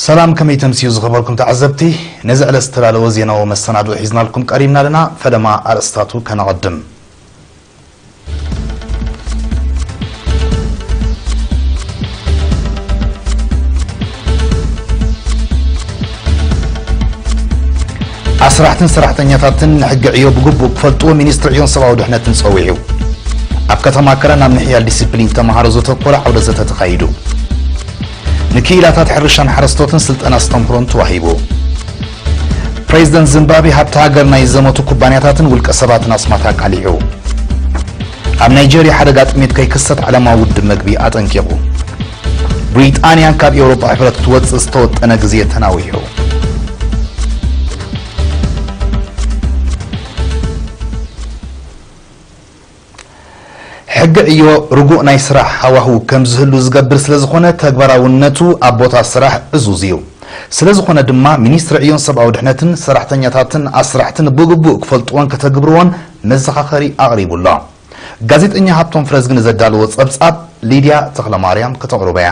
ሰላም፣ ከመይ ተምስዩ ዝኸበርኩም ተዓዘብቲ? ነዚ ዕለት ዝተዳለወ ዜናዊ መሰናድኦ ሒዝናልኩም ቀሪብና ኣለና። ፈለማ ኣርእስታቱ ከነቐድም። ኣስራሕትን ሰራሕተኛታትን ንሕጊ ዕዮ ብግቡእ ክፈልጥዎ ሚኒስትሪ ዕዮን ሰብኣዊ ድሕነትን ጸዊዑ። ኣብ ከተማ ከረን ኣብ ምሕያል ዲሲፕሊን ተመሃሮ ዘተኮረ ዓውደ ዘተ ተኻይዱ። ንክኢላታት ሕርሻን ሓረስቶትን ስልጠና ኣስተምህሮን ተዋሂቡ። ፕሬዚደንት ዚምባብዌ ሃብቲ ሃገር ናይ ዘመቱ ኩባንያታትን ውልቀ ሰባትን ኣስማት ኣቃሊዑ። ኣብ ናይጀርያ ሓደጋ ጥሜት ከይክሰት ዓለማዊ ውድብ መግቢ ኣጠንቂቑ። ብሪጣንያ ካብ ኤውሮጳ ሕብረት ክትወጽእ ዝተወጠነ ግዜ ተናዊሑ። ሕጊ ዕዮ ርጉእ ናይ ስራሕ ሃዋህው ከም ዝህሉ ዝገብር ስለ ዝኾነ ተግባራውነቱ ኣብ ቦታ ስራሕ ዕዙዝ እዩ። ስለ ዝኾነ ድማ ሚኒስትሪ ዕዮን ሰብኣዊ ድሕነትን ሰራሕተኛታትን ኣስራሕትን ብግቡእ ክፈልጥዎን ከተግብርዎን መዘኻኸሪ ኣቕሪቡ ኣሎ። ጋዜጠኛ ሃብቶም ፍረዝጊ ንዘዳለዎ ጸብጻብ ሊድያ ተኽለማርያም ከተቕርቦ እያ።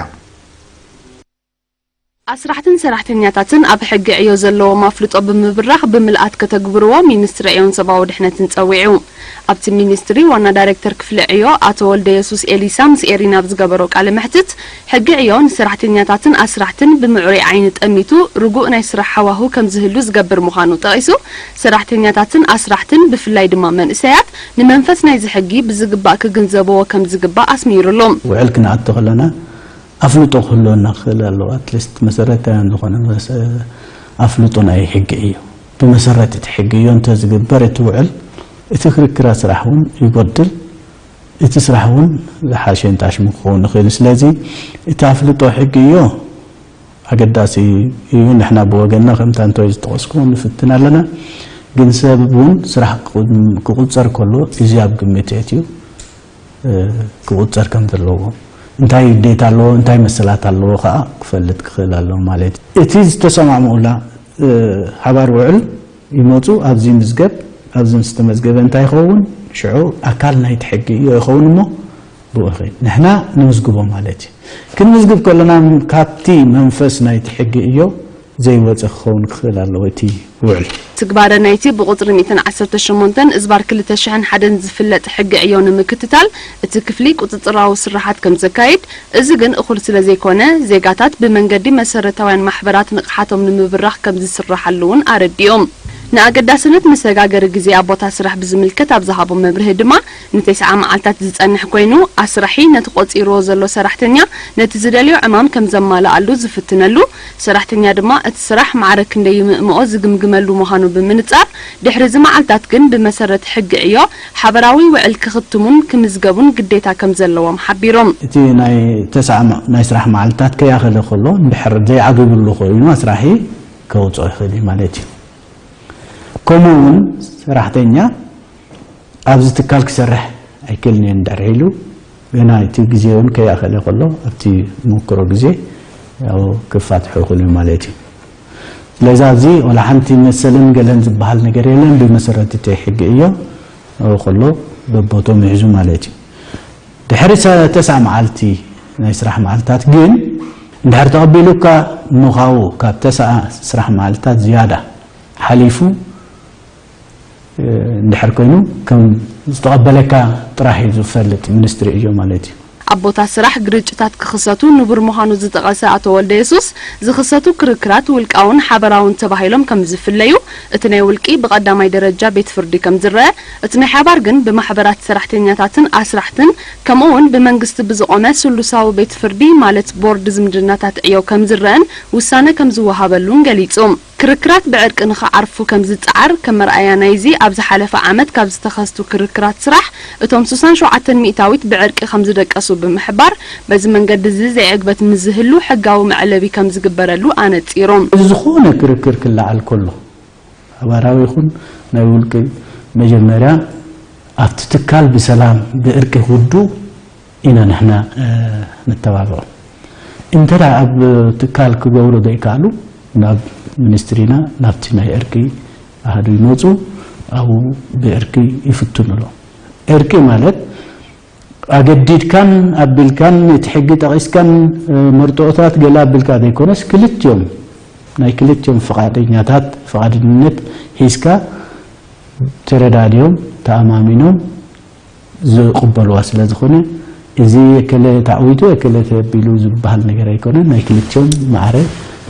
ኣስራሕትን ሰራሕተኛታትን ኣብ ሕጊ ዕዮ ዘለዎም ኣፍልጦ ብምብራኽ ብምልኣት ከተግብርዎ ሚኒስትሪ ዕዮን ሰብኣዊ ድሕነትን ጸዊዑ። ኣብቲ ሚኒስትሪ ዋና ዳይሬክተር ክፍሊ ዕዮ ኣቶ ወልደየሱስ ኤሊሳ ምስ ኤሪና ኣብ ዝገበሮ ቃለ መሕትት፣ ሕጊ ዕዮ ንሰራሕተኛታትን ኣስራሕትን ብምዕሩይ ዓይኒ ጠሚቱ ርጉእ ናይ ስራሕ ሃዋህው ከም ዝህሉ ዝገብር ምዃኑ ጠቒሱ፣ ሰራሕተኛታትን ኣስራሕትን ብፍላይ ድማ መንእሰያት ንመንፈስ ናይዚ ሕጊ ብዝግባእ ክግንዘብዎ ከም ዝግባእ ኣስሚሩሉ። ውዕል ክንኣቱ ከለና ኣፍልጦ ክህልወና ክኽእል ኣለዎ። ኣትሊስት መሰረታውያን ዝኾነ መሰ-፣ ኣፍልጦ ናይ ሕጊ እዩ። ብመሰረት እቲ ሕጊ እዮ እንተዝግበር እቲ ውዕል፣ እቲ ክርክራ ስራሕ እውን ይጎድል፣ እቲ ስራሕ እውን ዝሓሸ እንታሽሙ ክኸውን ይኽእል። ስለዚ እቲ ኣፍልጦ ሕጊ እዮ ኣገዳሲ እዩ። ንሕና ብወገንና ከምታ እንተወይ ዝጠቐስኩ ንፍትን ኣለና። ግን ሰብ እውን ስራሕ ክቁ-፣ ክቁጸር ከሎ እዚ ኣብ ግምት የእትዩ። እ፣ ክቑጸር ከም ዘለዎ፣ እንታይ ግዴታ ኣለዎ፣ እንታይ መሰላት ኣለዎ ከኣ ክፈልጥ ክኽእል ኣለዎ ማለት እዩ። እቲ ዝተሰማምኡላ፣ እ፣ ሓባር ውዕል ይመጹ፣ ኣብዚ ምዝገብ፣ ኣብዚ ምስ ተመዝገበ እንታይ ይኸውን፣ ሽዑ ኣካል ናይቲ ሕጊ እዩ ይኸውን እሞ፣ ብኡ ይኸይድ። ንሕና ንምዝግቦ ማለት እዩ። ክንምዝግብ ከለና ካብቲ መንፈስ ናይቲ ሕጊ እዮ ዘይወጸ ክኸውን ክኽእል ኣለዎ እቲ ውዕል። ትግባረ ናይቲ ብቁጽሪ ሚእትን ዓሰርተ ሸሞንተን እዝባር ክልተ ሽሕን ሓደን ዝፍለጥ ሕጊ ዕዮ ንምክትታል እቲ ክፍሊ ቁጽጽራዊ ስራሓት ከም ዘካይድ፣ እዚ ግን እኹል ስለ ዘይኮነ፣ ዜጋታት ብመንገዲ መሰረታውያን ማሕበራት ንቕሓቶም ንምብራኽ ከም ዝስራሓሉ እውን ኣረዲኦም። ንኣገዳስነት መሰጋገሪ ግዜ ኣብ ቦታ ስራሕ ብዝምልከት ኣብ ዝሃቦ መብርሂ ድማ፣ ንተስዓ መዓልታት ዝጸንሕ ኮይኑ፣ ኣስራሒ ነቲ ቆጺርዎ ዘሎ ሰራሕተኛ ነቲ ዝደልዮ ዕማም ከም ዘማልኣሉ ዝፍትነሉ፣ ሰራሕተኛ ድማ እቲ ስራሕ ማዕረ ክንደይ ይምእምኦ ዝግምግመሉ ምዃኑ ብምንጻር፣ ድሕሪ እዚ መዓልታት ግን ብመሰረት ሕጊ ዕዮ ሓበራዊ ውዕል ክኽትሙን ክምዝገቡን ግዴታ ከም ዘለዎም ሓቢሮም። እቲ ናይ ተስዓ መ-፣ ናይ ስራሕ መዓልታት ከይኣኸለ ከሎ፣ እንድሕር ዘይዓጊብሉ ኮይኑ ኣስራሒ ከውጽኦ ይኽእል እዩ ማለት እዩ። ከምኡ እውን ሰራሕተኛ ኣብዚ ትካል ክሰርሕ ኣይክእልን እየ እንድሕር ኢሉ፣ ገና እቲ ግዜ እውን ከይኣኸለ ከሎ፣ ኣብቲ ዝምክሮ ግዜ ያው ክፋትሑ ይኽእሉ እዩ ማለት እዩ። ስለዚ ኣብዚ ወላ ሓንቲ መሰልን ገለን ዝበሃል ነገር የለን። ብመሰረት እቲ ሕጊ እዮ ከሎ በቦቶም ይሕዙ ማለት እዩ። ድሕሪ ሰ-፣ ተስዓ መዓልቲ ናይ ስራሕ መዓልታት ግን እንድሕር ተቐቢሉካ፣ እሞ ካብኡ ካብ ተስዓ ስራሕ መዓልታት ዝያዳ ሓሊፉ እንድሕር ኮይኑ፣ ከም ዝተቐበለካ ጥራሕ እዩ ዝፈልጥ ሚኒስትሪ ዕዮ ማለት እዩ። ኣብ ቦታ ስራሕ ግርጭታት ክኽሰቱ ንቡር ምዃኑ ዝጠቐሰ ኣቶ ወልደ የሱስ፣ ዝኽሰቱ ክርክራት ውልቃውን ሓበራውን ተባሂሎም ከም ዝፍለዩ፣ እቲ ናይ ውልቂ ብቐዳማይ ደረጃ ቤት ፍርዲ ከም ዝረአ፣ እቲ ናይ ሓባር ግን ብማሕበራት ሰራሕተኛታትን ኣስራሕትን ከምኡ እውን ብመንግስቲ ብዝቖመ ስሉሳዊ ቤት ፍርዲ ማለት ቦርድ ዝምድናታት ዕዮ ከም ዝረአን ውሳነ ከም ዝወሃበሉን ገሊጹ። ክርክራት ብዕርቂ ንኽዓርፉ ከም ዝጸዓር ከም መርኣያ ናይዚ ኣብ ዝሓለፈ ዓመት ካብ ዝተኸስቱ ክርክራት ስራሕ እቶም ስሳን ሸውዓተን ሚእታዊት ብዕርቂ ከም ዝደቀሱ ብምሕባር፣ በዚ መንገዲ እዚ ዘይዕግበት ምስ ዝህሉ ሕጋዊ መዕለቢ ከም ዝግበረሉ ኣነጺሮም። እዚ ዝኾነ ክርክር ክለዓል ከሎ ሓባራዊ ይኹን ናይ ውልቂ መጀመርያ ኣብቲ ትካል ብሰላም ብእርቂ ክውዱ ኢና ንሕና፣ እ፣ ንተባብዖ። እንተ ደኣ ኣብ ትካል ክገብሩ ዘይከኣሉ፣ ናብ ሚኒስትሪና፣ ናብቲ ናይ እርቂ ኣሃዱ ይመጹ፣ ኣብኡ ብእርቂ ይፍትኑሉ። እርቂ ማለት ኣገዲድካን ኣቢልካን፣ እቲ ሕጊ ጠቒስካን፣ እ፣ መርትዖታት ገለ ኣቢልካ ዘይኮነስ፣ ክልቲኦም፣ ናይ ክልቲኦም ፍቓደኛታት፣ ፍቓደኝነት ሒዝካ፣ ተረዳዲኦም፣ ተኣማሚኖም ዝቕበልዋ ስለ ዝኾነ፣ እዚ የከለ ተዓዊቱ፣ የከለ ተቢሉ ዝበሃል ነገር ኣይኮነን። ናይ ክልቲኦም ማዕረ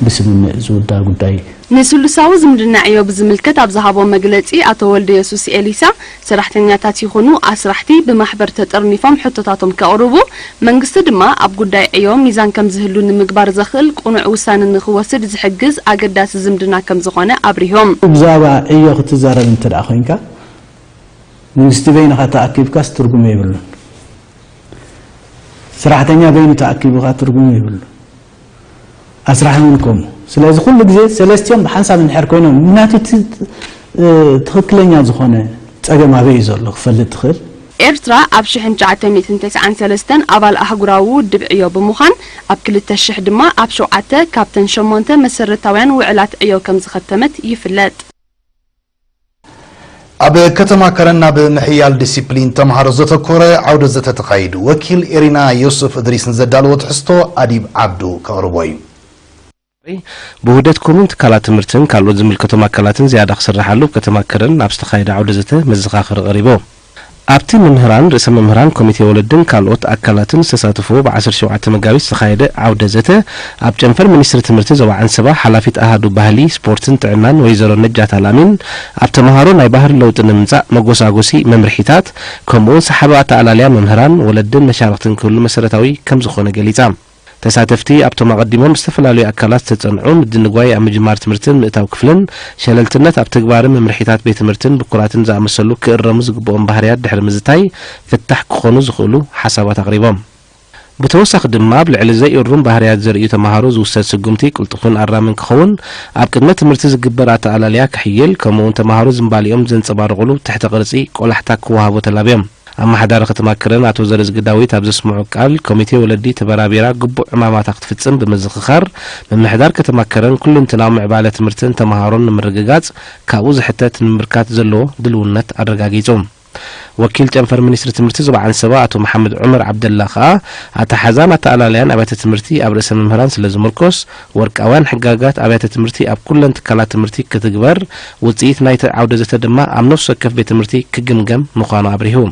ብስምምዕ ዝውዳ ጉዳይ እዩ። ንስሉሳዊ ዝምድና ዕዮ ብዝምልከት ኣብ ዝሃቦ መግለጺ፣ ኣቶ ወልደየሱስ ኤሊሳ፣ ሰራሕተኛታት ይኹኑ ኣስራሕቲ ብማሕበር ተጠርኒፎም ሕቶታቶም ከቕርቡ፣ መንግስቲ ድማ ኣብ ጉዳይ ዕዮ ሚዛን ከም ዝህሉ ንምግባር ዘኽእል ቅኑዕ ውሳነ ንኽወስድ ዝሕግዝ ኣገዳሲ ዝምድና ከም ዝኾነ ኣብሪሆም። ብዛዕባ ዕዮ ክትዛረብ እንተ ደኣ ኮይንካ፣ መንግስቲ በይንኻ ተኣኪብካስ ትርጉም የብሉን። ሰራሕተኛ በይኑ ተኣኪቡ ኸኣ ትርጉም የብሉን። ኣስራሒ እውን ከምኡ። ስለዚ ኩሉ ግዜ ሰለስቲኦም ብሓንሳብ እንድሕር ኮይኖም፣ ምክንያቱ እቲ፣ እ፣ ትኽክለኛ ዝኾነ ጸገም ኣበይ እዩ ዘሎ ክፈልጥ ትኽእል። ኤርትራ ኣብ ሽሕን ትሽዓተ ሚእትን ተስዓን ሰለስተን ኣባል ኣህጉራዊ ውድብ ዕዮ ብምዃን፣ ኣብ ክልተ ሽሕ ድማ ኣብ ሸውዓተ ካብተን ሸሞንተ መሰረታውያን ውዕላት ዕዮ ከም ዝኸተመት ይፍለጥ። ኣብ ከተማ ከረን ናብ ምሕያል ዲሲፕሊን ተምሃሮ ዘተኮረ ዓውደ ዘተ ተኻይዱ። ወኪል ኤሪና ዮሱፍ እድሪስ ንዘዳለዎ ትሕዝቶ ኣዲብ ዓብዱ ከቕርቦ እዩ። ብውህደት ኮሙን ትካላት ትምህርትን ካልኦት ዝምልከቶም ኣካላትን ዝያዳ ክስርሓሉ ኣብ ከተማ ከረን ኣብ ዝተኻየደ ዓውደ ዘተ መዘኻኸሪ ቀሪቡ። ኣብቲ መምህራን፣ ርእሰ መምህራን፣ ኮሚቴ ወለድን ካልኦት ኣካላትን ዝተሳተፍዎ ብ ዓሰርተ ሸውዓተ መጋቢት ዝተኻየደ ዓውደ ዘተ ኣብ ጨንፈር ሚኒስትሪ ትምህርቲ ዞባ ዓንሰባ ሓላፊት ኣሃዱ ባህሊ፣ ስፖርትን ጥዕናን ወይዘሮ ነጃት ኣልኣሚን ኣብ ተምሃሮ ናይ ባህሪ ለውጢ ንምምጻእ መጎሳጎሲ መምርሒታት ከምኡውን ሰሓቢ ኣተኣላልያ መምህራን፣ ወለድን መሻርኽትን ክህሉ መሰረታዊ ከም ዝኾነ ገሊጻ። ተሳተፍቲ ኣብቶም ኣቐዲሞም ዝተፈላለዩ ኣካላት ዝተጸንዑ ምድንጓይ ኣብ ምጅማር ትምህርትን ምእታው ክፍልን፣ ሸለልትነት ኣብ ተግባርን መምርሒታት ቤት ትምህርትን ብኩራትን ዝኣመሰሉ ክእረሙ ዝግብኦም ባህርያት ድሕሪ ምዝታይ ፍታሕ ክኾኑ ዝኽእሉ ሓሳባት ኣቕሪቦም። ብተወሳኺ ድማ ኣብ ልዕሊ ዘይእሩም ባህርያት ዘርእዩ ተምሃሮ ዝውሰድ ስጉምቲ ቅልጡፍን ኣራምን ክኸውን፣ ኣብ ቅድመ ትምህርቲ ዝግበር ኣተኣላልያ ክሕይል፣ ከምኡውን ተምሃሮ ዝንባሊኦም ዘንጸባርቑሉ ትሕተ ቅርጺ ቆላሕታ ክወሃቦ ተላብዮም። ኣመሓዳሪ ከተማ ከረን ኣቶ ዘርዝጊ ዳዊት ኣብ ዘስምዖ ቃል፣ ኮሚቴ ወለዲ ተበራቢራ ግቡእ ዕማማታ ክትፍጽም ብምዝኽኻር፣ ምምሕዳር ከተማ ከረን ኩለንትናዊ ምዕባለ ትምህርትን ተምሃሮን ንምርግጋጽ ካብኡ ዝሕተት ንምምርካት ዘለዎ ድልውነት ኣረጋጊጹ። ወኪል ጨንፈር ሚኒስትሪ ትምህርቲ ዞባ ዓንሰባ ኣቶ መሓመድ ዑመር ዓብደላ ከኣ፣ ኣተሓዛን ኣተኣላልያን ኣብያተ ትምህርቲ ኣብ ርእሰ መምህራን ስለ ዝምርኮስ፣ ወርቃውያን ሕጋጋት ኣብያተ ትምህርቲ ኣብ ኩለን ትካላት ትምህርቲ ክትግበር፣ ውጽኢት ናይቲ ዓውደ ዘተ ድማ ኣብ ነፍሲ ወከፍ ቤት ትምህርቲ ክግምገም ምዃኑ ኣብሪሁ።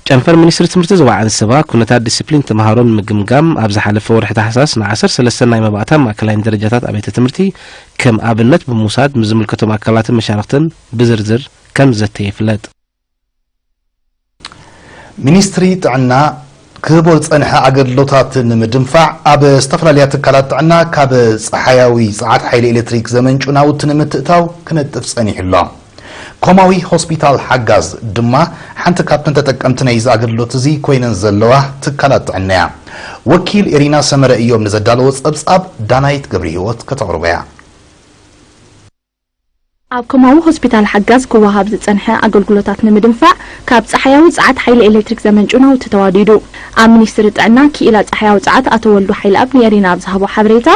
ጨንፈር ሚኒስትሪ ትምህርቲ ዞባ ዓንሰባ፣ ኩነታት ዲሲፕሊን ተምሃሮ ንምግምጋም፣ ኣብ ዝሓለፈ ወርሒ ታሕሳስ ን ዓሰርተ ሰለስተ ናይ መባእታን ማእከላይን ደረጃታት ኣብያተ ትምህርቲ ከም ኣብነት ብምውሳድ፣ ምስ ዝምልከቶም ኣካላትን መሻርኽትን ብዝርዝር ከም ዝዘተየ ይፍለጥ። ሚኒስትሪ ጥዕና ክህቦ ዝጸንሐ ኣገልግሎታት ንምድንፋዕ፣ ኣብ ዝተፈላለያ ትካላት ጥዕና ካብ ጸሓያዊ ጸዓት ሓይሊ ኤሌክትሪክ ዘመንጩ ናውቲ ንምትእታው ክነጥፍ ጸኒሑ ኣሎ። ኮማዊ ሆስፒታል ሓጋዝ ድማ ሓንቲ ካብተን ተጠቀምቲ ናይዚ ኣገልግሎት እዚ ኮይነን ዘለዋ ትካላት ጥዕና እያ። ወኪል ኤሪና ሰመረ እዮም ንዘዳለዎ ጸብጻብ ዳናይት ገብረ ህይወት ከተቕርቦ እያ። ኣብ ኮማዊ ሆስፒታል ሓጋዝ ክወሃብ ዝጸንሐ ኣገልግሎታት ንምድንፋዕ ካብ ጸሓያዊ ጸዓት ሓይሊ ኤሌክትሪክ ዘመንጩ ናውቲ ተዋዲዱ። ኣብ ሚኒስትሪ ጥዕና ክኢላ ጸሓያዊ ጸዓት ኣቶ ወልዱ ሓይለኣብ ንኤሪና ኣብ ዝሃቦ ሓበሬታ፣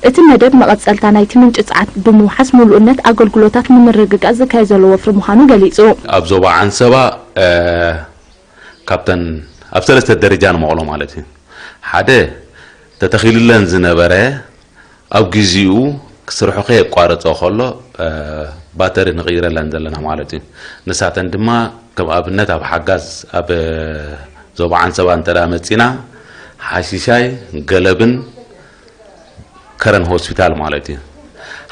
እቲ መደብ መቐጸልታ ናይቲ ምንጪ ጸዓት ብምውሓስ ምሉእነት ኣገልግሎታት ንምርግጋጽ ዝካየድ ዘሎ ወፍሪ ምዃኑ ገሊጹ። ኣብ ዞባ ዓንሰባ፣ እ፣ ካብተን ኣብ ሰለስተ ደረጃ ንመቕሎ ማለት እዩ። ሓደ፣ ተተኺሉለን ዝነበረ ኣብ ግዜኡ ስርሑ ከየቋረጸ ከሎ፣ እ፣ ባተሪ ንቕይረለን ዘለና ማለት እዩ። ንሳተን ድማ ከም ኣብነት ኣብ ሓጋዝ ኣብ ዞባ ዓንሰባ እንተ ደኣ መጺና፣ ሓሺሻይ፣ ገለብን ከረን ሆስፒታል ማለት እዩ።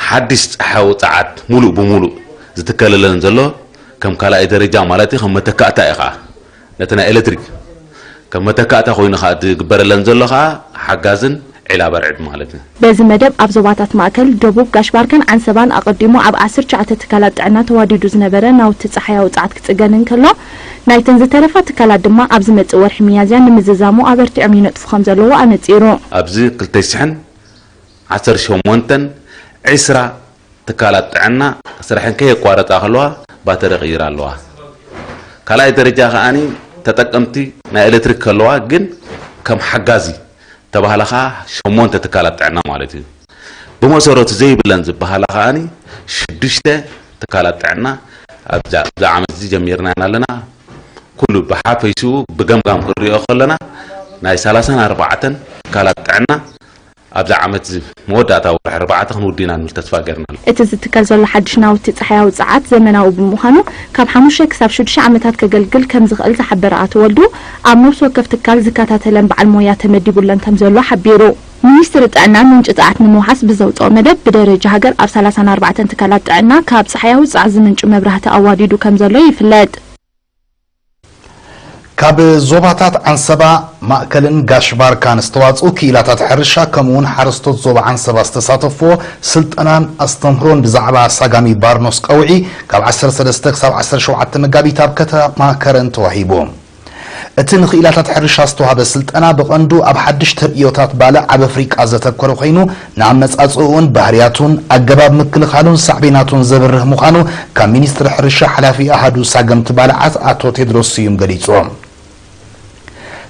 ሓድሽ ጸሓያዊ ጸዓት ሙሉእ ብሙሉእ ዝትከለለን ዘሎ ከም ካልኣይ ደረጃ ማለት እዩ፣ ከም መተካእታ እዩ ኸዓ። ነቲ ናይ ኤሌክትሪክ ከም መተካእታ ኮይኑ ኸዓ ዝግበረለን ዘሎ ኸዓ ሓጋዝን ዒላ በርዕድ ማለት እዩ። በዚ መደብ ኣብ ዞባታት ማእከል፣ ደቡብ፣ ጋሽ ባርካን ዓንሰባን ኣቐዲሙ ኣብ ዓሰርተ ትሽዓተ ትካላት ጥዕና ተዋዲዱ ዝነበረ ናውቲ ጸሓያዊ ጸዓት ክጽገን እንከሎ፣ ናይተን ዝተረፋ ትካላት ድማ ኣብ ዝመጽእ ወርሒ ሚያዝያ ንምዝዛሙ ኣበርቲዖም ይነጥፉ ከም ዘለዉ ኣነጺሩ። ኣብዚ ክልተ ሽሕን ዓሰርተ ሸሞንተን ዒስራ ትካላት ጥዕና ስርሐን ከየቋረጻ ከለዋ ባተሪ ይቕይራ ኣለዋ። ካልኣይ ደረጃ ከኣኒ ተጠቀምቲ ናይ ኤሌክትሪክ ከለዋ ግን ከም ሓጋዚ ተባህላ ከዓ ሸሞንተ ትካላት ጥዕና ማለት እዩ። ብመሰረቱ ዘይብለን ዝበሃላ ከኣኒ ሽዱሽተ ትካላት ጥዕና ኣብዛ ኣብዚ ዓመት እዚ ጀሚርና ኢና ኣለና። ኩሉ ብሓፈሽኡ ብገምጋም ክንሪኦ ከለና ናይ ሰላሳን ኣርባዕተን ትካላት ጥዕና ኣብዚ ዓመት እዚ መወዳእታ ወርሒ ኣርባዕተ ክንውዲ ኢና ንብል ተስፋ ገይርና ኣሎ። እቲ ዝትከል ዘሎ ሓድሽ ናውቲ ጸሓያዊ ጸዓት ዘመናዊ ብምዃኑ ካብ ሓሙሽተ ክሳብ ሽዱሽተ ዓመታት ከገልግል ከም ዝኽእል ዝሓበረ ኣቶ ወልዱ፣ ኣብ ነፍሲ ወከፍ ትካል ዝከታተለን በዓል ሞያ ተመዲቡለን ከም ዘሎ ሓቢሩ። ሚኒስትሪ ጥዕና ምንጪ ጸዓት ንምውሓስ ብዘውጽኦ መደብ ብደረጃ ሃገር ኣብ ሰላሳን ኣርባዕተን ትካላት ጥዕና ካብ ጸሓያዊ ጸዓት ዝምንጩ መብራህቲ ኣዋዲዱ ከም ዘሎ ይፍለጥ። ካብ ዞባታት ዓንሰባ፣ ማእከልን ጋሽ ባርካን ዝተዋጽኡ ክኢላታት ሕርሻ ከምኡ እውን ሓረስቶት ዞባ ዓንሰባ ዝተሳተፍዎ ስልጠናን ኣስተምህሮን ብዛዕባ ሳጋሚ ባርኖስ ቀውዒ ካብ ዓሰርተ ሰለስተ ክሳብ ዓሰርተ ሸውዓተ መጋቢት ኣብ ከተማ ከረን ተዋሂቡ። እቲ ንክኢላታት ሕርሻ ዝተዋህበ ስልጠና ብቐንዱ ኣብ ሓድሽ ተርእዮታት ባልዕ ኣብ ኣፍሪቃ ዘተኮረ ኮይኑ፣ ንኣመጻጽእኡን ባህርያቱን፣ ኣገባብ ምክልኻሉን ሳዕቤናቱን ዘብርህ ምዃኑ ካብ ሚኒስትሪ ሕርሻ ሓላፊ ኣሃዱ ሳገምቲ ባልዓት ኣቶ ቴድሮስ ስዩም ገሊጹ።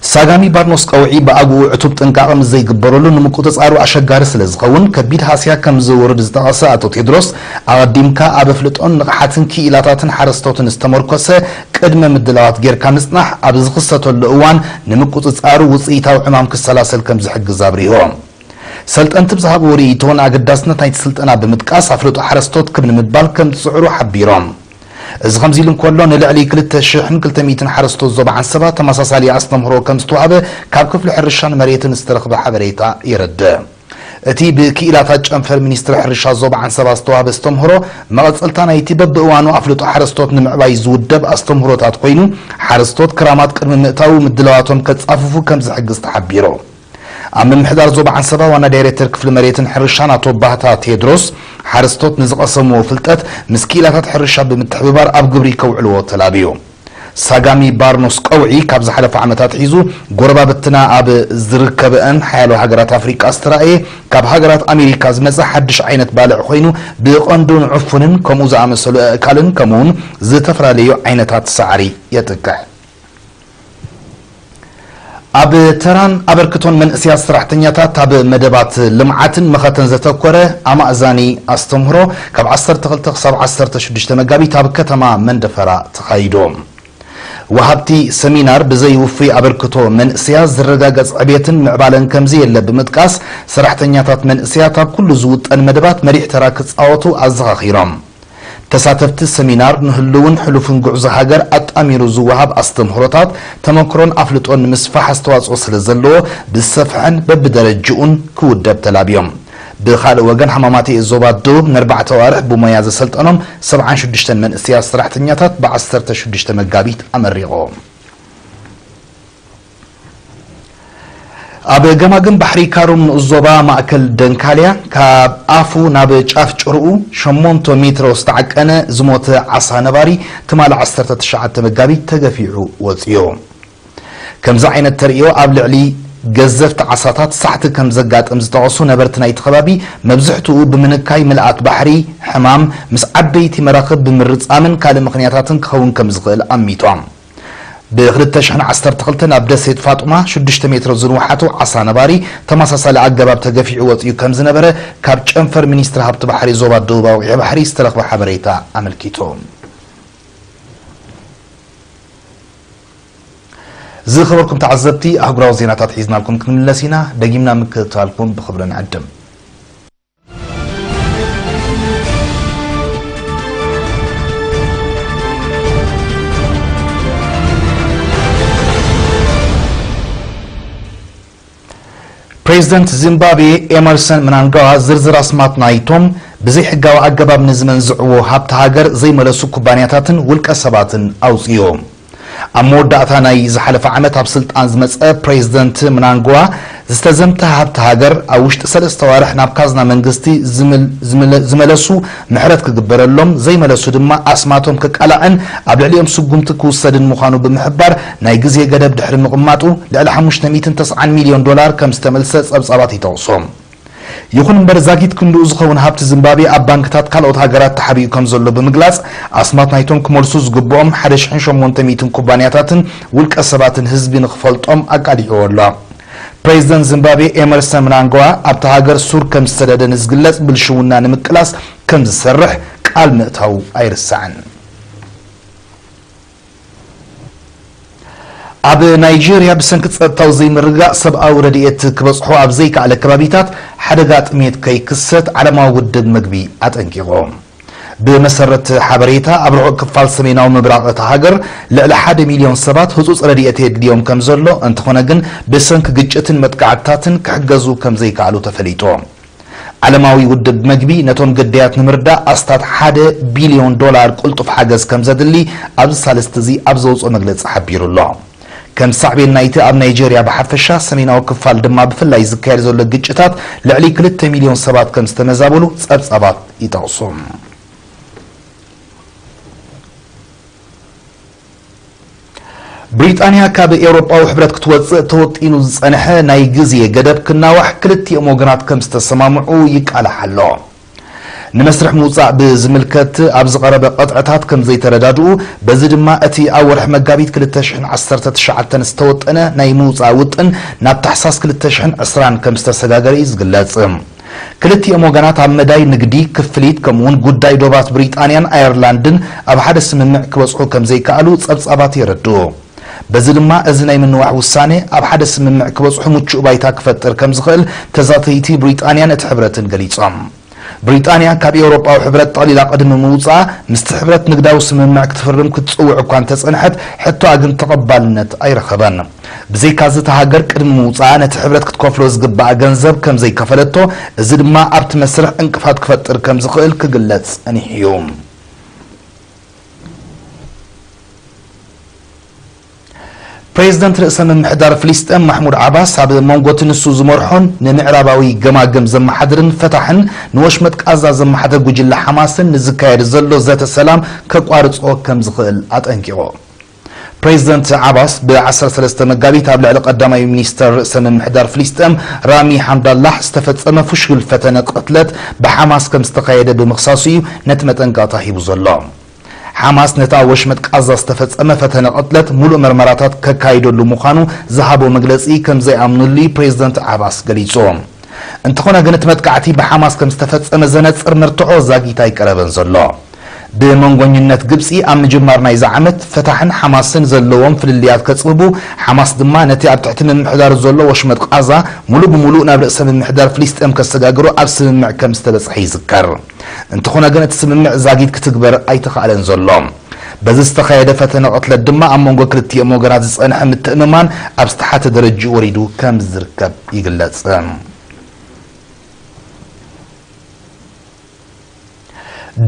ሳጋሚ ባርኖስ ቀውዒ ብኣግኡ ዕቱብ ጥንቃቐ ምስ ዘይግበረሉ ንምቁጽጻሩ ኣሸጋሪ ስለ ዝኸውን ከቢድ ሃስያ ከም ዘውርድ ዝጠቐሰ ኣቶ ቴድሮስ፣ ኣቐዲምካ ኣብ ኣፍልጦን ንቕሓትን ክኢላታትን ሓረስቶትን ዝተመርኮሰ ቅድመ ምድላዋት ጌርካ ምጽናሕ ኣብ ዝኽሰተሉ እዋን ንምቁጽጻሩ ውጽኢታዊ ዕማም ክሰላሰል ከም ዝሕግዝ ኣብሪሆም። ሰልጠንቲ ብዝሃብዎ ርእይቶ ንኣገዳስነት ናይቲ ስልጠና ብምጥቃስ ኣፍልጦ ሓረስቶት ክብ ንምባል ከም ዝጽዕሩ ሓቢሮም። እዚ ከምዚ ኢሉ እንከሎ ንልዕሊ ክልተ ሽሕን ክልተ ሚእትን ሓረስቶት ዞባ ዓንሰባ ተመሳሳሊ ኣስተምህሮ ከም ዝተዋህበ ካብ ክፍሊ ሕርሻን መሬትን ዝተረኽበ ሓበሬታ የረድእ። እቲ ብክኢላታት ጨንፈር ሚኒስትሪ ሕርሻ ዞባ ዓንሰባ ዝተዋህበ ኣስተምህሮ መቐጸልታ ናይቲ በብእዋኑ ኣፍልጦ ሓረስቶት ንምዕባይ ዝውደብ ኣስተምህሮታት ኮይኑ፣ ሓረስቶት ክራማት ቅድሚ ምእታዉ ምድላዋቶም ከጻፍፉ ከም ዝሕግዝ ተሓቢሩ። ኣብ ምምሕዳር ዞባ ዓንሰባ ዋና ዳይሬክተር ክፍሊ መሬትን ሕርሻን ኣቶ ባህታ ቴድሮስ፣ ሓረስቶት ንዝቐሰምዎ ፍልጠት ምስ ክኢላታት ሕርሻ ብምትሕብባር ኣብ ግብሪ ከውዕልዎ ተላብዩ። ሳጋሚ ባርኖስ ቀውዒ ካብ ዝሓለፈ ዓመታት ሒዙ ጎረባብትና ኣብ ዝርከበአን ሓያሎ ሃገራት ኣፍሪቃ ዝተራእየ ካብ ሃገራት ኣሜሪካ ዝመጸ ሓድሽ ዓይነት ባልዕ ኮይኑ ብቐንዱ ንዕፉንን ከምኡ ዝኣመሰሉ ኣእካልን ከምኡውን ዝተፈላለዩ ዓይነታት ሳዕሪ የጥቅዕ። ኣብ ተራን ኣበርክቶን መንእሰያት ሰራሕተኛታት ኣብ መደባት ልምዓትን መኸተን ዘተኮረ ኣማእዛኒ ኣስተምህሮ ካብ ዓሰርተ ክልተ ክሳብ ዓሰርተ ሽዱሽተ መጋቢት ኣብ ከተማ መንደፈራ ተኻይዱ። ወሃብቲ ሰሚናር ብዘይ ውፉይ ኣበርክቶ መንእሰያት ዝረጋገጽ ዕቤትን ምዕባለን ከምዘየለ ብምጥቃስ፣ ሰራሕተኛታት መንእሰያት ኣብ ኩሉ ዝውጠን መደባት መሪሕ ተራ ክጻወቱ ኣዘኻኺሮም። ተሳተፍቲ ሰሚናር ንህሉውን ሕሉፍን ጉዕዞ ሃገር ኣጣሚሩ ዝወሃብ ኣስተምህሮታት፣ ተመክሮን ኣፍልጦን ንምስፋሕ ኣስተዋጽኦ ስለ ዘለዎ ብዝሰፍሐን በብደረጅኡን ክውደብ ተላብዮም። ብኻልእ ወገን፣ ሃማማተኤ ዞባ ደቡብ ንኣርባዕተ ኣዋርሕ ብሞያ ዘሰልጠኖም ሰብዓን ሽዱሽተን መንእሰያት ሰራሕተኛታት ብዓሰርተ ሽዱሽተ መጋቢት ኣመሪቖም። ኣብ ገማግም ባሕሪ ካሩም ንኡስ ዞባ ማእከል ደንካልያ ካብ ኣፉ ናብ ጫፍ ጭርኡ ሸሞንተ ሜትሮ ዝተዓቀነ ዝሞተ ዓሳ ነባሪ ትማሊ ዓሰርተ ትሽዓተ መጋቢት ተገፊዑ ወጺኡ። ከምዚ ዓይነት ተርእዮ ኣብ ልዕሊ ገዘፍቲ ዓሳታት ሳሕቲ ከም ዘጋጥም ዝጠቐሱ ነበርቲ ናይቲ ከባቢ፣ መብዝሕትኡ ብምንካይ ምልኣት ባሕሪ፣ ሕማም፣ ምስ ዓበይቲ መራኽብ ብምርጻምን ካልእ ምኽንያታትን ክኸውን ከም ዝኽእል ኣሚቶም። ብ ክልተ ሽሕን ዓሰርተ ክልተን ኣብ ደሴት ፋጡማ ሽዱሽተ ሜትሮ ዝንውሓቱ ዓሳ ነባሪ ተመሳሳሊ ኣገባብ ተገፊዑ ወጺኡ ከም ዝነበረ ካብ ጨንፈር ሚኒስትሪ ሃብቲ ባሕሪ ዞባ ደቡባዊ ቀይሕ ባሕሪ ዝተረኽበ ሓበሬታ ኣመልኪቱ። ዝኸበርኩም ተዓዘብቲ፣ ኣህጉራዊ ዜናታት ሒዝናልኩም ክንምለስ ኢና። ደጊምና ምክትታልኩም ብኽብሪ ንዕድም። ፕሬዚደንት ዚምባብዌ ኤመርሰን ምናንጋዋ ዝርዝር ኣስማት ናይቶም ብዘይሕጋዊ ኣገባብ ንዝመንዝዕዎ ሃብቲ ሃገር ዘይመለሱ ኩባንያታትን ውልቀ ሰባትን ኣውፅኡ። ኣብ መወዳእታ ናይ ዝሓለፈ ዓመት ኣብ ስልጣን ዝመፀ ፕሬዚደንት ምናንጋዋ ዝተዘምተ ሃብቲ ሃገር ኣብ ውሽጢ ሰለስተ ዋርሕ ናብ ካዝና መንግስቲ ዝምል-፣ ዝምለ-፣ ዝመለሱ ምሕረት ክግበረሎም፣ ዘይመለሱ ድማ ኣስማቶም ክቃላዕን ኣብ ልዕሊኦም ስጉምቲ ክውሰድን ምዃኑ ብምሕባር፣ ናይ ግዜ ገደብ ድሕሪ ምቕማጡ፣ ልዕሊ ሓሙሽተ ሚእትን ተስዓን ሚልዮን ዶላር ከም ዝተመልሰ ጸብጻባት ይጠቕሱ። ይኹን እምበር፣ ዛጊት ክንድኡ ዝኸውን ሃብቲ ዚምባብዌ ኣብ ባንክታት ካልኦት ሃገራት ተሓቢኡ ከም ዘሎ ብምግላጽ፣ ኣስማት ናይቶም ክመልሱ ዝግብኦም ሓደ ሽሕን ሸሞንተ ሚእትን ኩባንያታትን ውልቀ ሰባትን ህዝቢ ንኽፈልጦም ኣቃሊዕዎ ኣሎ። ፕሬዚደንት ዚምባብዌ ኤመርሰን ምናንጋዋ ኣብታ ሃገር ሱር ከም ዝሰደደ ንዝግለጽ ብልሽውና ንምቅላስ ከም ዝሰርሕ ቃል ምእታዉ ኣይርሳዕን። ኣብ ናይጄርያ ብሰንኪ ጸጥታዊ ዘይምርግጋእ ሰብኣዊ ረድኤት ክበጽሖ ኣብ ዘይከኣለ ከባቢታት ሓደጋ ጥሜት ከይክሰት ዓለማዊ ውድብ መግቢ ኣጠንቂቑ። ብመሰረት ሓበሬታ፣ ኣብ ርሑቕ ክፋል ሰሜናዊ ምብራቕ እታ ሃገር ልዕሊ ሓደ ሚልዮን ሰባት ህጹጽ ረድኤት የድልዮም ከም ዘሎ፣ እንተኾነ ግን ብሰንኪ ግጭትን መጥቃዕትታትን ክሕገዙ ከም ዘይከኣሉ ተፈሊጡ። ዓለማዊ ውድብ መግቢ ነቶም ግዳያት ንምርዳእ ኣስታት ሓደ ቢልዮን ዶላር ቅልጡፍ ሓገዝ ከም ዘድሊ ኣብዚ ሳልስቲ እዚ ኣብ ዘውፅኦ መግለፂ ሓቢሩ ኣሎ። ከም ሳዕቤን ናይቲ ኣብ ናይጄርያ ብሓፈሻ ሰሜናዊ ክፋል ድማ ብፍላይ ዝካየድ ዘሎ ግጭታት ልዕሊ ክልተ ሚልዮን ሰባት ከም ዝተመዛበሉ ጸብጻባት ይጠቕሱ። ብሪጣንያ ካብ ኤውሮጳዊ ሕብረት ክትወጽእ ተወጢኑ ዝጸንሐ ናይ ግዜ ገደብ ክናዋሕ ክልቲኦም ወገናት ከም ዝተሰማምዑ ይቃላሕ ኣሎ። ንመስርሕ ምውጻእ ብዝምልከት ኣብ ዝቐረበ ቅጥዕታት ከም ዘይተረዳድኡ፣ በዚ ድማ እቲ ኣብ ወርሒ መጋቢት ክልተ ሽሕን ዓሰርተ ትሽዓተን ዝተወጠነ ናይ ምውጻእ ውጥን ናብ ታሕሳስ ክልተ ሽሕን ዕስራን ከም ዝተሰጋገረ እዩ ዝግለጽ። ክልቲኦም ወገናት ኣብ መዳይ ንግዲ፣ ክፍሊት፣ ከምኡውን ጉዳይ ዶባት ብሪጣንያን ኣየርላንድን ኣብ ሓደ ስምምዕ ክበጽሑ ከም ዘይከኣሉ ጸብጻባት የረድኡ። በዚ ድማ እዚ ናይ ምንዋሕ ውሳነ ኣብ ሓደ ስምምዕ ክበጽሑ ምቹእ ባይታ ክፈጥር ከም ዝኽእል ተዛተይቲ ብሪጣንያን እቲ ሕብረትን ገሊጾም። ብሪጣንያ ካብ ኤውሮጳዊ ሕብረት ጠቕሊላ ቅድሚ ምውጻኣ ምስቲ ሕብረት ንግዳዊ ስምምዕ ክትፍርም ክትጽውዕ እኳ እንተጸንሐት፣ ሕቶኣ ግን ተቐባልነት ኣይረኸበን። ብዘይካዚ እታ ሃገር ቅድሚ ምውጻኣ ነቲ ሕብረት ክትከፍሎ ዝግባኣ ገንዘብ ከም ዘይከፈለቶ፣ እዚ ድማ ኣብቲ መስርሕ ዕንቅፋት ክፈጥር ከም ዝኽእል ክግለጽ ጸኒሑ እዩ። ፕሬዚደንት ርእሰ ምምሕዳር ፍልስጤም ማሕሙድ ዓባስ ኣብ መንጎ እቲ ንሱ ዝመርሖን ንምዕራባዊ ገማግም ዘመሓድርን ፈታሕን ንወሽመጥ ቃዛ ዘመሓድር ጉጅለ ሓማስን ንዝካየድ ዘሎ ዘተ ሰላም ከቋርጾ ከም ዝኽእል ኣጠንቂቑ። ፕሬዚደንት ዓባስ ብ ዓሰርተ ሰለስተ መጋቢት ኣብ ልዕሊ ቀዳማይ ሚኒስተር ርእሰ ምምሕዳር ፍልስጤም ራሚ ሓምዳላህ ዝተፈጸመ ፍሹል ፈተነ ቅትለት ብሓማስ ከም ዝተኻየደ ብምኽሳሱ እዩ ነቲ መጠንቀቕታ ሂቡ ዘሎ። ሓማስ ነቲ ኣብ ወሽመጥ ቃዛ ዝተፈጸመ ፈተነ ቅትለት ሙሉእ መርመራታት ከካይደሉ ምዃኑ ዝሃቦ መግለጺ ከም ዘይኣምንሉ እዩ ፕሬዚደንት ዓባስ ገሊጹ። እንተኾነ ግን እቲ መጥቃዕቲ ብሓማስ ከም ዝተፈጸመ ዘነጽር መርትዖ ዛጊት ኣይቀረበን ዘሎ። ብመንጎኝነት ግብጺ ኣብ ምጅማር ናይዚ ዓመት ፈታሕን ሓማስን ዘለዎም ፍልልያት ከጽብቡ፣ ሓማስ ድማ ነቲ ኣብ ትሕቲ ምምሕዳሩ ዘሎ ወሽመጥ ቃዛ ሙሉ ብሙሉ ናብ ርእሰ ምምሕዳር ፍልስጤም ከሰጋግሮ ኣብ ስምምዕ ከም ዝተበጽሐ ይዝከር። እንተኾነ ግን እቲ ስምምዕ ዛጊት ክትግበር ኣይተኻእለን ዘሎ። በዚ ዝተኻየደ ፈተነ ቅትለት ድማ ኣብ መንጎ ክልቲኦም ወገናት ዝጸንሐ ምትእምማን ኣብ ዝተሓተ ደረጃ ወሪዱ ከም ዝርከብ ይግለጽ።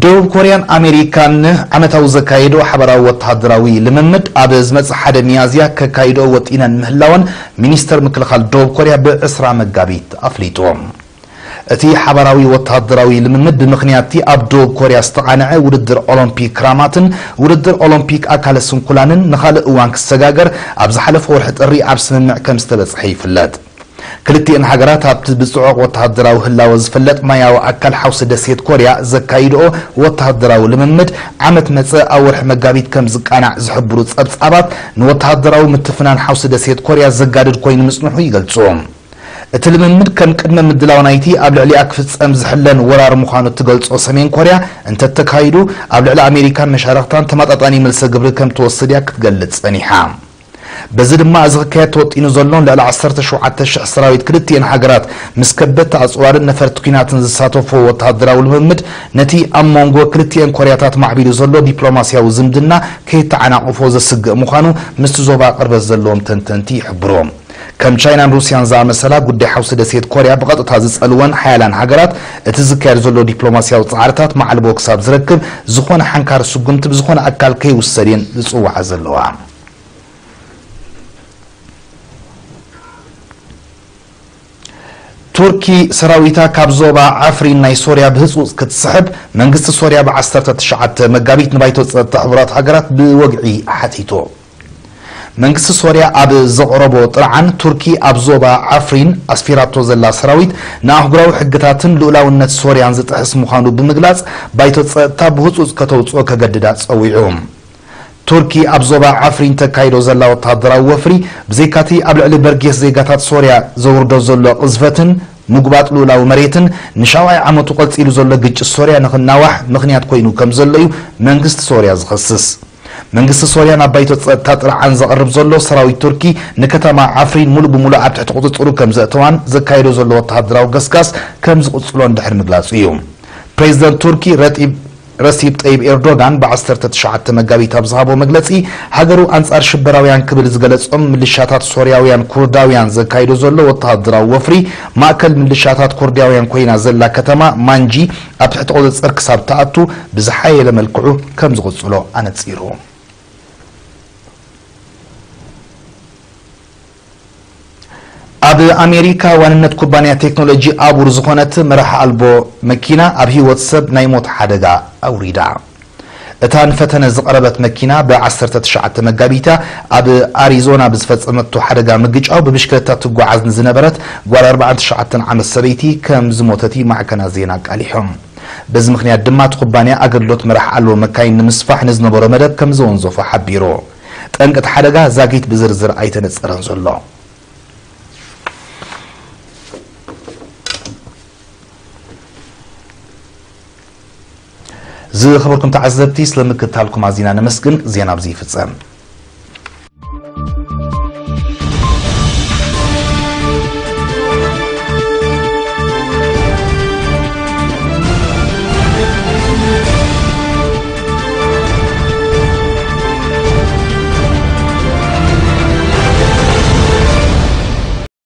ደቡብ ኮርያን ኣሜሪካን ዓመታዊ ዘካየዶ ሓበራዊ ወተሃደራዊ ልምምድ ኣብ ዝመጽእ ሓደ ሚያዝያ ከካይዶ ወጢነን ምህላወን ሚኒስተር ምክልኻል ደቡብ ኮርያ ብዕስራ መጋቢት ኣፍሊጡ። እቲ ሓበራዊ ወተሃደራዊ ልምምድ ብምኽንያት እቲ ኣብ ደቡብ ኮርያ ዝተቓንዐ ውድድር ኦሎምፒክ ክራማትን ውድድር ኦሎምፒክ ኣካለ ስንኩላንን ንኻልእ እዋን ክሰጋገር ኣብ ዝሓለፈ ወርሒ ጥሪ ኣብ ስምምዕ ከም ዝተበጽሐ ይፍለጥ። ክልቲኤን ሃገራት ኣብቲ ብጽዑቕ ወተሃደራዊ ህላወ ዝፍለጥ ማያዊ ኣካል ሓውሲ ደሴት ኮርያ ዘካይድኦ ወተሃደራዊ ልምምድ ዓመት መጸ ኣብ ወርሒ መጋቢት ከም ዝቃናዕ ዝሕብሩ ጸብጻባት ንወተሃደራዊ ምትፍናን ሓውሲ ደሴት ኮርያ ዘጋድድ ኮይኑ ምጽንሑ ይገልጹ። እቲ ልምምድ ከም ቅድመ ምድላው ናይቲ ኣብ ልዕሊኣ ክፍጸም ዝሕለን ወራር ምዃኑ እትገልጾ ሰሜን ኮርያ እንተተካይዱ ኣብ ልዕሊ ኣሜሪካን መሻርኽታን ተመጣጣኒ መልሰ ግብሪ ከም ትወስድ እያ ክትገልጽ ጸኒሓ። በዚ ድማ እዚ ክካየድ ተወጢኑ ዘሎን ልዕሊ ዓሰርተ ሸውዓተ ሽሕ ሰራዊት ክልቲኤን ሃገራት ምስ ከበድቲ ኣጽዋርን ነፈርቲ ኲናትን ዝሳተፎ ወተሃደራዊ ልምምድ ነቲ ኣብ መንጎ ክልቲኤን ኮርያታት ማዕቢሉ ዘሎ ዲፕሎማስያዊ ዝምድና ከየተዓናቕፎ ዘስግእ ምዃኑ ምስቲ ዞባ ቅርበት ዘለዎም ተንተንቲ ይሕብሩ። ከም ቻይናን ሩስያን ዝኣመሰላ ጉዳይ ሓውሲ ደሴት ኮርያ ብቐጥታ ዝጸልወን ሓያላን ሃገራት እቲ ዝካየድ ዘሎ ዲፕሎማስያዊ ጻዕርታት ማዕልቦ ክሳብ ዝረክብ ዝኾነ ሓንካር ስጉምቲ ብዝኾነ ኣካል ከይውሰድ እየን ዝጽውዓ ዘለዋ። ቱርኪ ሰራዊታ ካብ ዞባ ዓፍሪን ናይ ሶርያ ብህጹጽ ክትስሕብ መንግስቲ ሶርያ ብ ዓሰርተ ትሽዓተ መጋቢት ንባይቶ ጸጥታ ሕቡራት ሃገራት ብወግዒ ሓቲቱ። መንግስቲ ሶርያ ኣብ ዘቕረቦ ጥርዓን፣ ቱርኪ ኣብ ዞባ ዓፍሪን ኣስፊራቶ ዘላ ሰራዊት ንኣህጉራዊ ሕግታትን ልኡላውነት ሶርያን ዝጥሕስ ምዃኑ ብምግላጽ፣ ባይቶ ጸጥታ ብህጹጽ ከተውጽኦ ከገድዳ ጸዊዑ። ቱርኪ ኣብ ዞባ ዓፍሪን ተካይዶ ዘላ ወተሃደራዊ ወፍሪ፣ ብዘይካቲ ኣብ ልዕሊ በርጌስ ዜጋታት ሶርያ ዘውርዶ ዘሎ ቅዝፈትን ምጉባጥ ልኡላዊ መሬትን፣ ንሻውዓይ ዓመቱ ቀጺሉ ዘሎ ግጭት ሶርያ ንኽናዋሕ ምኽንያት ኮይኑ ከም ዘሎ እዩ መንግስቲ ሶርያ ዝኸስስ። መንግስቲ ሶርያ ናብ ባይቶ ጸጥታ ጥርዓን ዘቕርብ ዘሎ፣ ሰራዊት ቱርኪ ንከተማ ዓፍሪን ሙሉ ብሙሉ ኣብ ትሕቲ ቁጽጽሩ ከም ዘእተዋን ዘካይዶ ዘሎ ወተሃደራዊ ገስጋስ ከም ዝቕጽሎን ድሕሪ ምግላጹ እዩ። ፕሬዚደንት ቱርኪ ረጢብ ረሲብ ጠይብ ኤርዶጋን ብ ዓሰርተ ትሽዓተ መጋቢት ኣብ ዝሃቦ መግለጺ፣ ሃገሩ ኣንጻር ሽበራውያን ክብል ዝገለጾም ምልሻታት ሶርያውያን ኩርዳውያን ዘካይዶ ዘሎ ወተሃደራዊ ወፍሪ፣ ማእከል ምልሻታት ኩርዳውያን ኮይና ዘላ ከተማ ማንጂ ኣብ ትሕቲ ቁጽጽር ክሳብ ትኣቱ ብዝሓየለ መልክዑ ከም ዝቕጽሎ ኣነጺሩ። ኣብ ኣሜሪካ ዋንነት ኩባንያ ቴክኖሎጂ ኣቡር ዝኾነት መራሕ ኣልቦ መኪና ኣብ ህይወት ሰብ ናይ ሞት ሓደጋ ኣውሪዳ። እታ ንፈተነ ዝቐረበት መኪና ብ ዓሰርተ ትሽዓተ መጋቢታ ኣብ ኣሪዞና ብዝፈጸመቶ ሓደጋ ምግጫው ብብሽክለታ ትጓዓዝ ንዝነበረት ጓል ኣርባዓን ትሽዓተን ዓመት ሰበይቲ ከም ዝሞተቲ ማዕከናት ዜና ኣቃሊሖም። በዚ ምኽንያት ድማ እቲ ኩባንያ ኣገልግሎት መራሕ ኣልቦ መካይን ንምስፋሕ ንዝነበሮ መደብ ከም ዘወንዘፎ ሓቢሩ። ጠንቂ እቲ ሓደጋ ዛጊት ብዝርዝር ኣይተነጸረን ዘሎ። ዝኸበርኩም ተዓዘብቲ፣ ስለምክትታልኩም ኣዚና ነመስግን። ዜና ኣብዚ ይፍጸም።